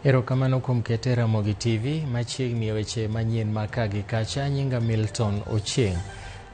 Erokamano kuom kete Ramogi TV machiegni e weche manyien ma ka gi kacha. Nyinga Milton Ochieng.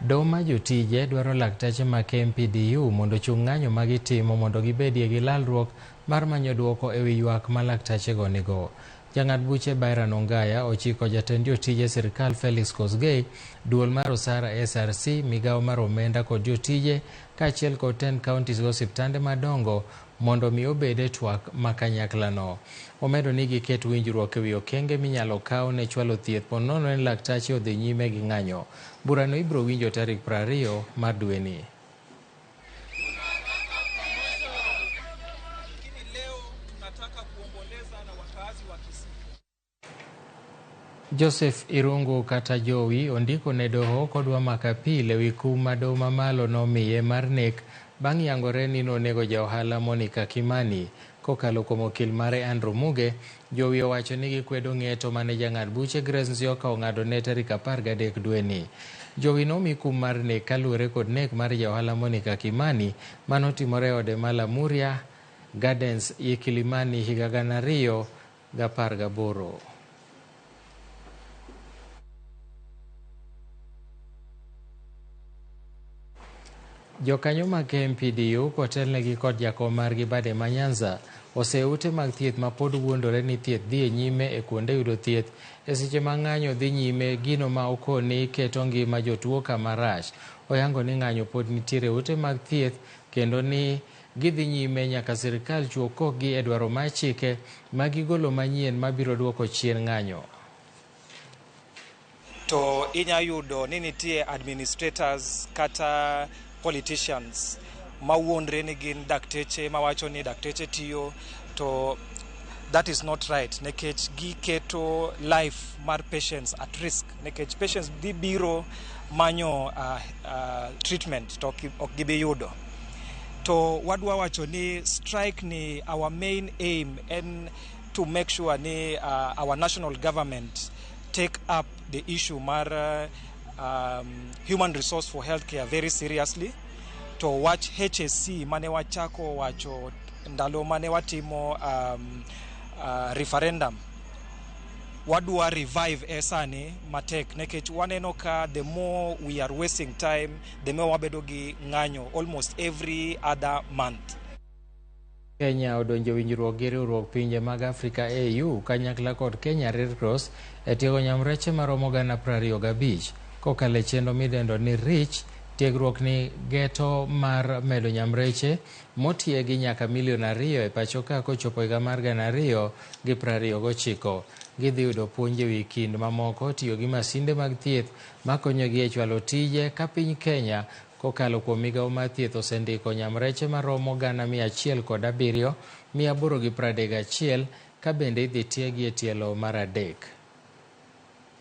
Doho ma jotije dwaro laktache ma KMPDU mondo ochung ng'anyo ma gitimo mondo gibedie gi lalruok mar manyo duoko e wi ywak ma laktachego nigo. Jang'ad buche Byron Ongaya ochiko jatend jotije sirkal Felix Kosgei, duol mar osara SRC, migawo mar omenda kod jotije kaachiel kod tend counties gi osiptande madongo mondo mi obed e twak ma kanyaklano. Omedo ni giket winjruok ewi okenge minyalo kaw ne chwalo thieth po nono ni laktache odhi nyime gi ng'anyo. Burano ibiro winjo tarik 20 mar dweni. Joseph Irungu kata Jowi ondiko ne doho kodwa mako apil ewi kum ma doho mamalo nomiye mar nek bang' yangore ni nonego ja ohala Monica Kimani. Kokalo kuom okil mare Andrew Muge, Jowi owacho ni gikwedo ng'eto mane jang'ad buche Grace Nzioka ong'ado ne tarik 13 dweni. Jowi nomi kum mar nek kaluwore kod nek mar ja ohala Monica Kimani manotimore e ode ma Lamuria Gardens yi Kilimani higa 2018. Jokanyo mag KMPDU kotelnegi kod jakom margi Bade ma Nyanza ose ute mag thieth ma pod wuondore ni thieth dhi e nyime e kuonde yudo thieth e seche ma ng'anyo dhi nyime gino ma okoni keto ngima jotuo kama rach. Oyango ni ng'anyo pod nitiere ute mag thieth kendo ni gidhi nyime nyaka sirkal chuo kokgi e dwaro mar chike ma gigolo manyien mabiro duoko chien ng'anyo. To inya yudo ni nitie administrators kata politicians mawuondre ni gin dakteche mawacho ni dakteche tiyo to that is not right nikech giketo life mar patients at risk nikech patients dhi biro manyo treatment to ok gibi yudo. To wadwa wacho ni strike ni our main aim en to make sure ni our national government take up the issue mar human resource for healthcare very seriously. To wach HSC mane wachako wacho ndalo mane watimo referendum wadwa revive e sani matek nikech waneno ka the more we are wasting time the more wabedo gi ng'anyo almost every other month. Kenya odonjo winjruok gi riwruok pinje mag Afrika AU kanyakla kod Kenya Red Cross e tiego nyamreche maromo 25,000 kokalo e chenro midendo ni REACH. Tiegruok ni geto mar medo nyamreche motiegi nyaka milion 2 e pacho ka kochopo higa mar 2029. Gidhi yudo puonj ewi kind mamoko tiyo gi masinde mag thieth makonyogi e chwalo tije ka piny Kenya kokalo kuom migawo mar thieth osendiko nyamreche maromo 107,831 ka bende idhi tiegi e tielo mar 3.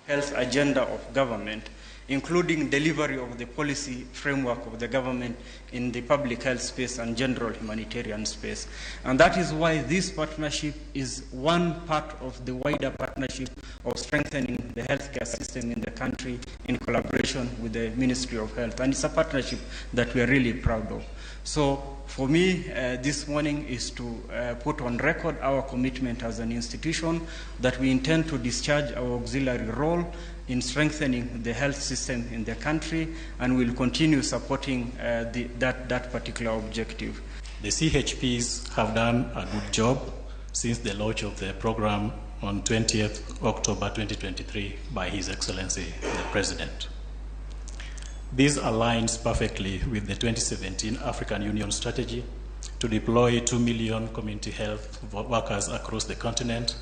Health agenda of government, including delivery of the policy framework of the government in the public health space and general humanitarian space. And that is why this partnership is one part of the wider partnership of strengthening the healthcare system in the country in collaboration with the Ministry of Health. And it's a partnership that we are really proud of. So for me, this morning is to put on record our commitment as an institution that we intend to discharge our auxiliary role in strengthening the health system in the country, and will continue supporting that particular objective. The CHPs have done a good job since the launch of the program on 20th October 2023 by His Excellency the President. This aligns perfectly with the 2017 African Union strategy to deploy 2 million community health workers across the continent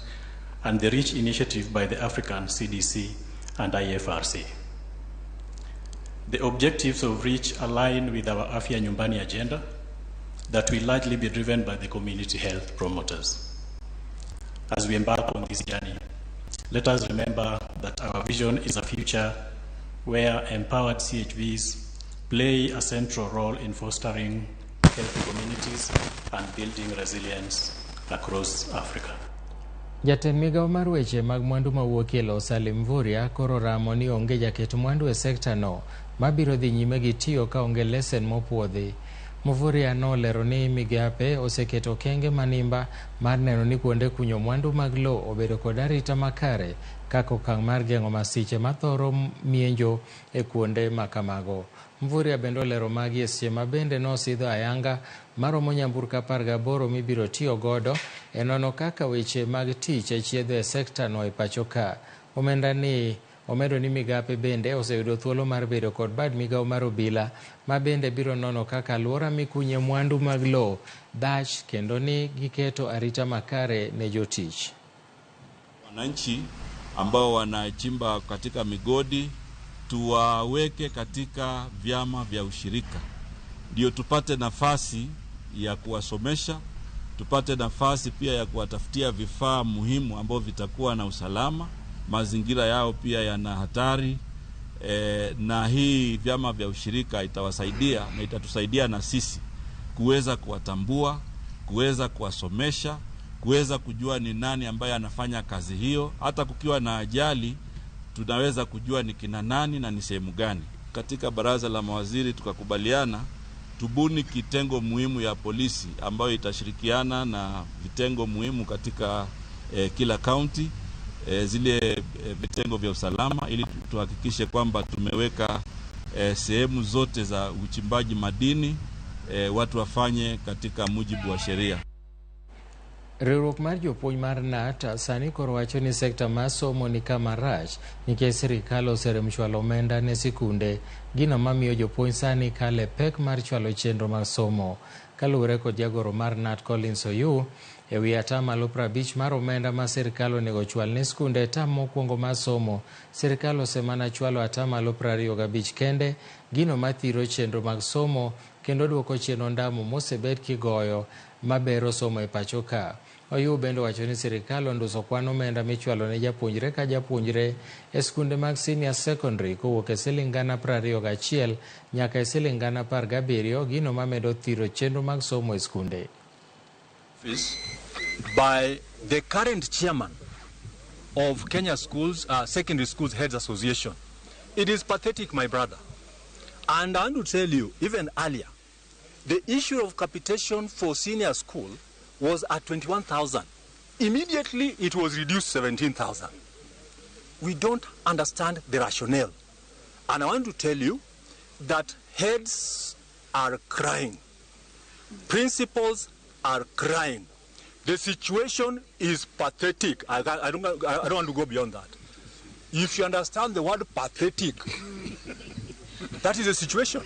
and the REACH initiative by the African CDC and IFRC. The objectives of REACH align with our Afya Nyumbani agenda that will largely be driven by the community health promoters. As we embark on this journey, let us remember that our vision is a future where empowered CHVs play a central role in fostering healthy communities and building resilience across Africa. Jatend migawo mar weche mag mwandu mawuok e lowo Salim Mvurya koro ramo ni onge jaket mwandu e sekta no mabiro dhi nyime gi tiyo ka onge lesen mopuodhi. Mvurya nolero ni migape oseketo okenge manimba mar neno ni kuonde kunyo mwandu mag lowo obedo kod arita makare kaka okang' mar geng'o masiche mathoro mienjo e kuonde makamago. Mvurya bende olero magi e seche ma bende nosidho ayanga maromo nyamburko 18 mibiro tiyo godo e nono kaka weche mag tich chiedho e sekta no e pacho ka. Omenda ni omedo ni migape bende oseyudo thuolo mar bedo kod bad migawo mar obila ma bende biro nono kaka alwora mikunye mwandu mag lowo dhach kendo ni giketo arita makare ne jotich. Wananchi ambao wanachimba katika migodi tuwaweke katika vyama vya ushirika, ndio tupate nafasi ya kuwasomesha, tupate nafasi pia ya kuwatafutia vifaa muhimu ambavyo vitakuwa na usalama. Mazingira yao pia yana hatari na hii vyama vya ushirika itawasaidia na itatusaidia na sisi kuweza kuwatambua, kuweza kuwasomesha, kuweza kujua ni nani ambaye anafanya kazi hiyo. Hata kukiwa na ajali tunaweza kujua ni kina nani na ni sehemu gani. Katika baraza la mawaziri tukakubaliana tubuni kitengo muhimu ya polisi ambayo itashirikiana na vitengo muhimu katika kila kaunti, zile vitengo vya usalama, ili tuhakikishe kwamba tumeweka sehemu zote za uchimbaji madini watu wafanye katika mujibu wa sheria. Riwruok mar jopuonj mar KNUT sani koro wacho ni sekta mar somo ni kama rach nikech sirikal oserem chwalo omenda ne sikunde, gino mamiyo jopuonj sani kale pek mar chwalo chenro mar somo. Kaluwore kod jagoro mar KNUT Collins Oyuu, ewi atamalo 50 mar omenda ma sirikal onego chwal ne skunde e tam mokwongo mar somo, sirikal osemana chwalo atamalo 25 kende, gino mathiro chenro mag somo kendo duoko chien ondamo mosebed kigoyo mabero somo e pacho ka. Oyuu bende owacho ni sirikal onduso kwan omenda michwalo ne japuonjre ka japuonjre e skunde mag senior secondary kowuok e siling 21,000 nyaka e siling 17,000, gino mamedo thiro chenro mag somo e skunde. By the current chairman of Kenya Schools, Secondary Schools Heads Association. It is pathetic, my brother. And I want to tell you, even earlier, the issue of capitation for senior school was at 21,000. Immediately, it was reduced to 17,000. We don't understand the rationale. And I want to tell you that heads are crying. Principals are crying. The situation is pathetic. I don't want to go beyond that. If you understand the word pathetic, that is the situation.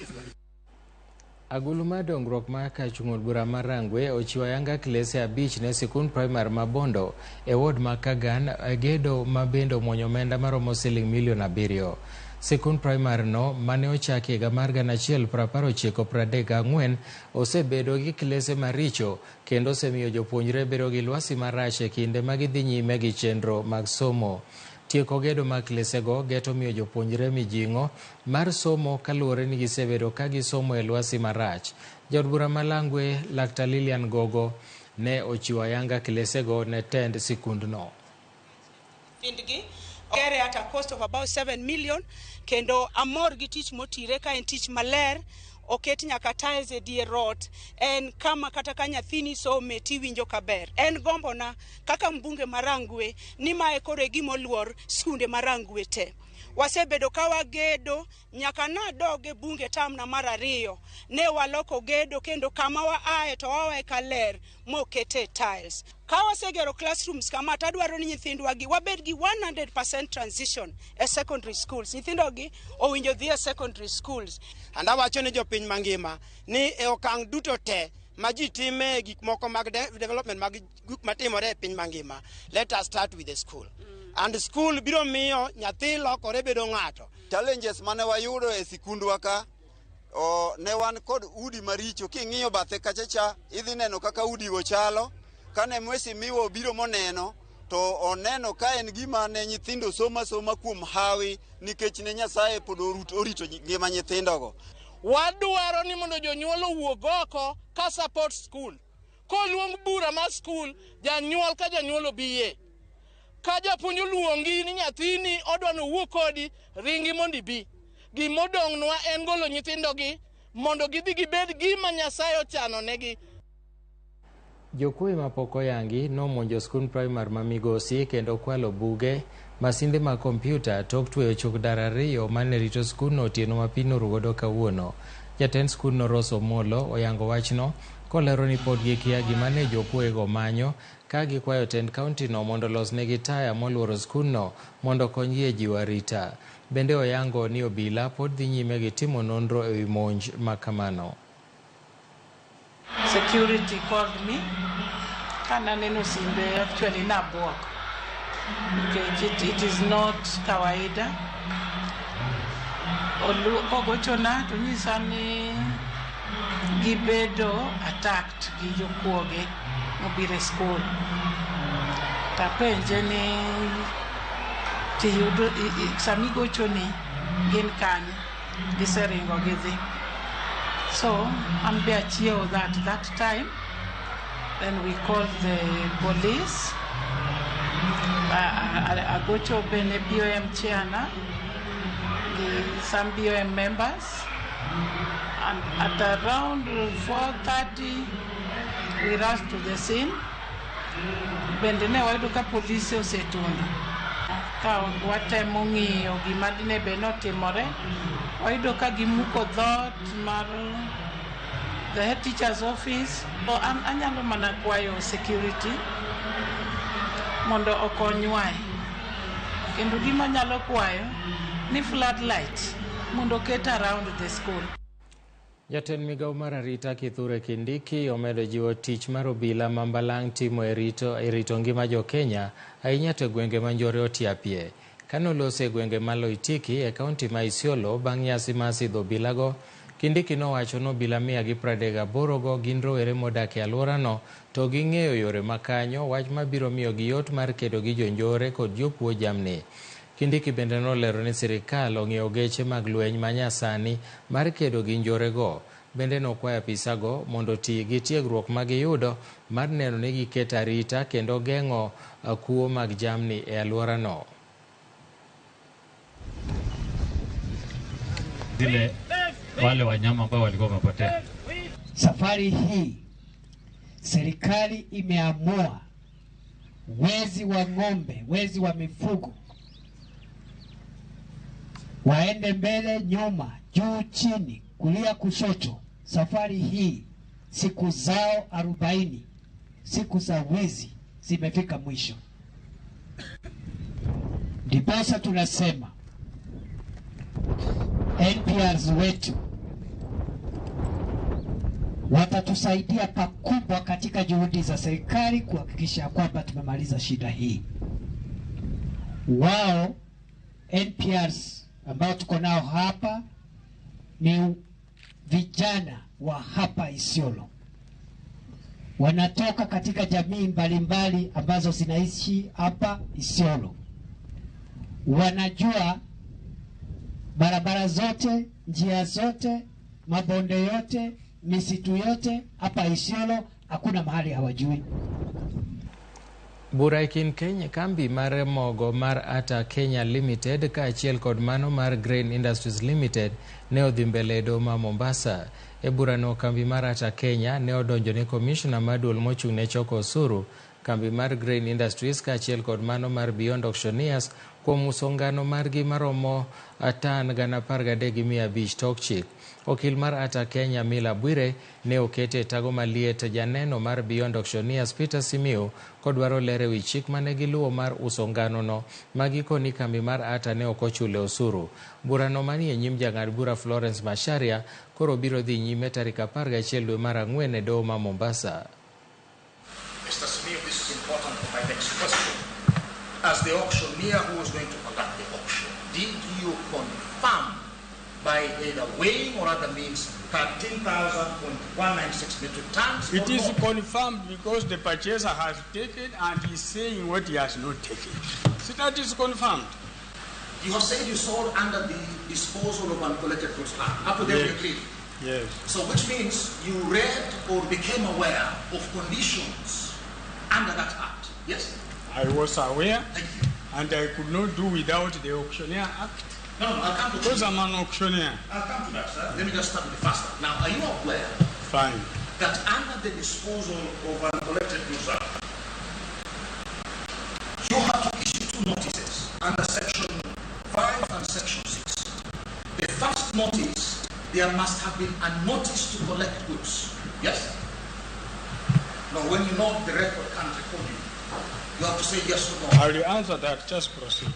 Agulu mar dongruok mar kachung' od bura mar Rangwe ochiwo ayanga klese 5 ne sikund primar ma Bondo e ward ma Kagan, gedo ma bende omuonyo omenda maromo siling milion 7. Sikund primar no mane ochaki higa mar 1934 osebedo gi klese maricho kendo osemiyo jopuonjre bedo gi lwasi marach e kinde ma gidhi nyime gi chenro mag somo. Tieko gedo mag klesego geto miyo jopuonjre mijing'o mar somo kaluwore ni gisebedo ka gisomo e lwasi marach. Jaod bura ma Langwe Laktar Lilian Gogo ne ochiwo ayanga klesego ne tend sikundno. Gere at a cost of about 7 million kendo amor gi tich motire ka en tich maler oket nyaka tiles e dier ot en kama kata ka nyathini some tiwinjo kaber. En gombona kaka mbunge mar Rangwe ni mae koro e gima oluor skunde mar Rangwe te. Wasebedo ka wagedo nyaka nadog e bunge tamna mar 2 ne waloko gedo kendo kama waaye to wawe kaler mokete tiles. Ka wasegero classrooms kama tadwaro ni nyithindwa gi wabed gi 100% transition e secondary schools. Nyithindo gi owinjo dhi e secondary schools. And awacho ne jopiny mangima ni e okang' duto te ma ji time gik moko mag development mag gik matimore e piny mangima, let us start with the school. And school biro miyo nyathi lokore bedo ng'ato. Challenges mane wayudo e sikundwa ka ne wan kod udi maricho. King'iyo bathe kacha cha idhi neno kaka udigo chalo. Kane mheshimiwa obiro moneno to oneno ka en gima ne nyithindo soma soma kuom hawi nikech ne Nyasaye pod orito ngima nyithindogo. Wadwaro ni mondo jonyuol owuog oko ka support school. Koluong bura mar school, janyuol ka janyuol obiye. Ka japuonj oluongi ni nyathini odwa ni owuo kodi, ringi mondo ibi. Gimodong'nwa en golo nyithindogi mondo gidhi gibed gima Nyasaye ochano negi. Jokuoye mapok oyangi nomonjo skund primar ma Migosi kendo kwalo buge, masinde mag kompyuta tok tweyo chok dar ariyo mane rito skundno otieno ma piny norugodo kawuono. Jatend skundno Rose Omolo oyango wachno kolero ni pod gikia gima ne jokuoyego manyo ka gikwayo tend kauntino mondo olosnegi taya moluoro skundno mondo okonygi e jiwo arita. Bende oyango ni obila pod dhi nyime gi timo nonro ewi monj ma kamano. Security called me kananeno simbe, actually nabuok nikech it is not kawaida. Kogochona to nyisa ni gibedo attacked gi jokuoge mobiro e skul. Tapenje ni tiyudo samigochoni gin kanye, giseringo gidhi. So an be achiewo that time, then we called the police. Agocho bene BOM chairna gi some BOM members, and at around 4:30 we rushed to the scene. Bende ne wayudo ka polise osetundo. Ka watemo ng'iyo gima dine bed notimore, wayudo ka gimuko dhoot mar the head teacher's office. So an anyalo mana kwayo security mondo okonywae. Kendo gima anyalo kwayo ni floodlight mondo oket around the school. Jatend migawo mar arita Kithure Kindiki omedo jiwo tich mar obila ma Mbalang' timo e rito ngima jo-Kenya ahinya to e gwenge ma njore otiapie. Kanoloso e gwenge ma Loitiki e kaunti ma Isiolo bang' nyasi mar sidho obilago, Kindiki nowacho ni obila 138 go gin rowere modak e alworano to ging'eyo yore makanyo, wach mabiro miyogi yot mar kedo gi jonjore kod jokuo jamni. Kindiki bende nolero ni sirikal ong'iewo geche mag lweny manyasani mar kedo gi njorego. Bende nokwayo apisago mondo oti gi tiegruok magiyudo mar neno ni giketo arita kendo geng'o kuo mag jamni e alworano. Zile wale wanyama ambao walikuwa wamepotea. Safari hii serikali imeamua wezi wa ng'ombe, wezi wa mifugo waende mbele, nyuma, juu, chini, kulia, kushoto. Safari hii siku zao 40, siku za wizi zimefika mwisho. Ndiposa tunasema NPRs wetu watatusaidia pakubwa katika juhudi za serikali kuhakikisha kwamba tumemaliza shida hii. Wao NPRs ambao tuko nao hapa ni vijana wa hapa Isiolo, wanatoka katika jamii mbalimbali ambazo zinaishi hapa Isiolo. Wanajua barabara zote, njia zote, mabonde yote, misitu yote hapa Isiolo, hakuna mahali hawajui. Bura e kind Kenya, kambi mar mogo mar Ata Kenya Limited kaachiel kod mano mar Grain Industries Limited ne odhi mbele e doho ma Mombasa. E burano kambi mar Ata Kenya ne odonjo ne komishona mar duol mochung' ne choko osuru, kambi mar Grain Industries kaachiel kod mano mar Beyond Auctioneers kuom uso ngano margi maromo tan 13,500 tok chik. Okil mar Ata Kenya Mila Bwire ne okete e tago maliet janeno mar Beyond Auctioneers Peter Simiyu kodwaro ler ewi chik mane giluwo mar uso nganono ma gikoni kambi mar Ata ne ok ochule osuru. Burano manie nyim jang'ad bura Florence Macharia koro biro dhi nyime tarik 11 dwe mar 4 e doho ma Mombasa. Mr. Simiyu, this is important for my next question. As the auctioneer who was going to conduct the auction, did you confirm by either weighing or other means 13,196 metric tons? It is confirmed because the purchaser has taken and is saying what he has not taken. So that is confirmed. You have said you sold under the Disposal of Uncollected Goods Act. Up to there, we agree. Yes. So which means you read or became aware of conditions under that act, yes? I was aware. Thank you. And I could not do without the Auctioneer Act. No, no, I'll come to Because I'm an auctioneer. I'll come to that, sir. Let me just start with the first one. Now, are you aware Fine. that under the Disposal of Uncollected Goods Act, you have to issue two notices under Section 5 and Section 6. The first notice, there must have been a notice to collect goods. Yes? No, when you know the record can't record you, you have to say yes or no. I will answer that. Just proceed.